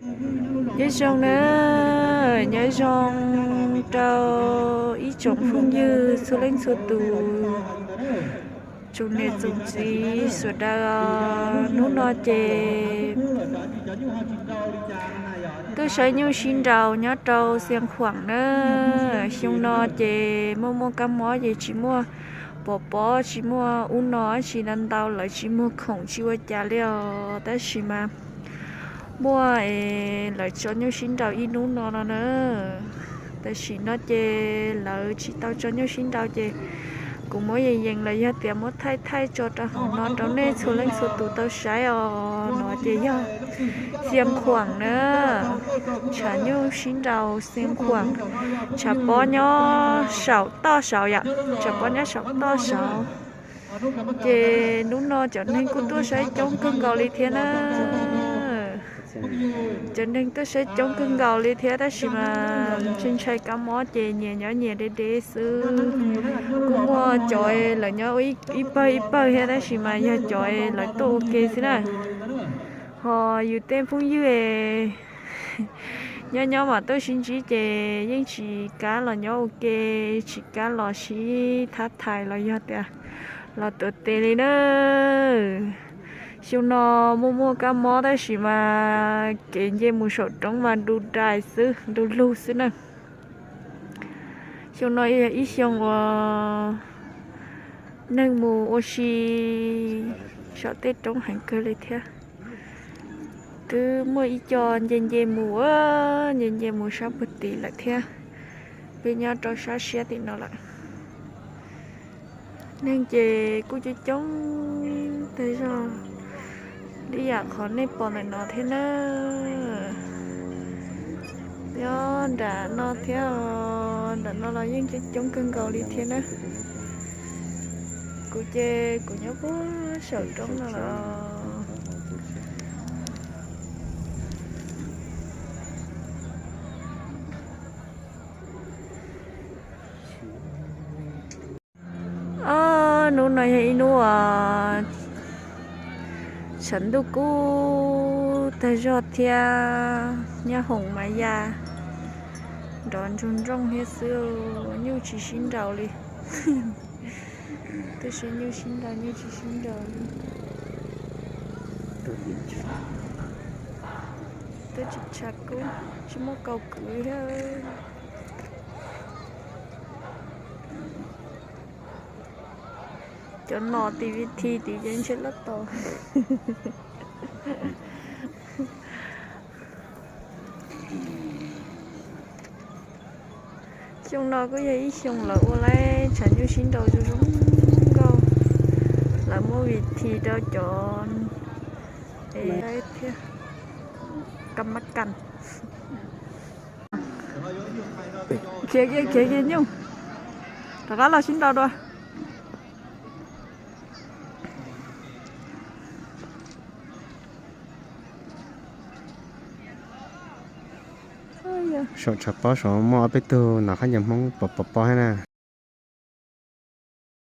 Nyob zoo na, nyob zoo rau ib tsoom phooj ywg txhua leej txhua tus, tsoom niam tsoom txiv sawv daws. Hnub no ces tuaj saib nyuj sib nraus nyob rau Xiav Khuam na. Xyoo no ces muaj muaj kab mob ces tsis muaj pov pob, tsis muaj ub no dab tsi ntau ntau, lawv tsis muag khoom tsis ua cas li os. Tab sis mas muaj es lawv tso nyuj sib nraus ib hnub no no na. Tam sim no ces lawv tsis tau tso nyuj sib nraus ces kuv muab yees yees los yog tias muab thaij thaij tso rau hauv no rau nej txhua leej txhua tus tau saib os. No ces yog Xiav Khuam na, tshav nyuj sib nraus Xiav Khuam, tshav pob nyob saum toj saud yom, tshav pob nyob saum toj saud. Ces hnub no cov neeg kuj tuaj saib coob kawg nkaus li thiab na. Cov neeg tuaj saib coob kawg nkaus li thiab tab sis mas ntshai ntshai kab mob ces nyias nyob nyias deb deb xwb. Kuj muaj cov lawv nyob ua ib pawg ib pawg thiab tab sis mas yog cov lawv tuaj ua ke xwb na. Ho yus tej phooj ywg nyob nyob mas tuaj sib ntsib ces yeej tsis kam los nyob ua ke, tsis kam los sib thab thais los yog tias los tuav tes li na. Xyoo no muaj muaj kab mob tab sis mas kev nce mus saum roob mas du dais xwb, du lug xwb na. Xyoo no yog ib xyoo uas neeg mus ua si saum tej roob heev kawg li thiab. Twb muaj ib co nce nce mus, nce nce mus sab puag tim lawm thiab. Peb nyob rau sab siab tim no lawm. Neeg ces kuj coob coob tag zog li yam qhov nej pom ntawm no thiab na. Nyob nram no thiab, nram no los yeej coob coob kawg nkaus li thiab na. Kuv ces kuv nyob puag saum roob no los. Ob hnub no yog ib hnub uas tshav ntuj kub tag zog thiab nyob hoom mas ya nrov ntsoog ntsoog thiab xwb, nyuj tsis sib nraus li. Twb sib nyuj sib nraus nyuj tsis sib nraus li. Twb tsis tshav kub, tsis muaj kaus kwv thiab. Cov nom tim vi thi tim ces ntshe loj tos. Xyoo no kuj yog ib xyoo lawv ua lawv tshav nyuj sib nraus zoo zoo nkauj. Lawv muab vi thi rau cov thiab kam mab kam. Khiav kiag khiav kiag nyuj, rov qab los sib nraus dua. Saum tshav pob saud muaj ob peb tug nom qab ncaws Hmoob pov pov pob thiab na.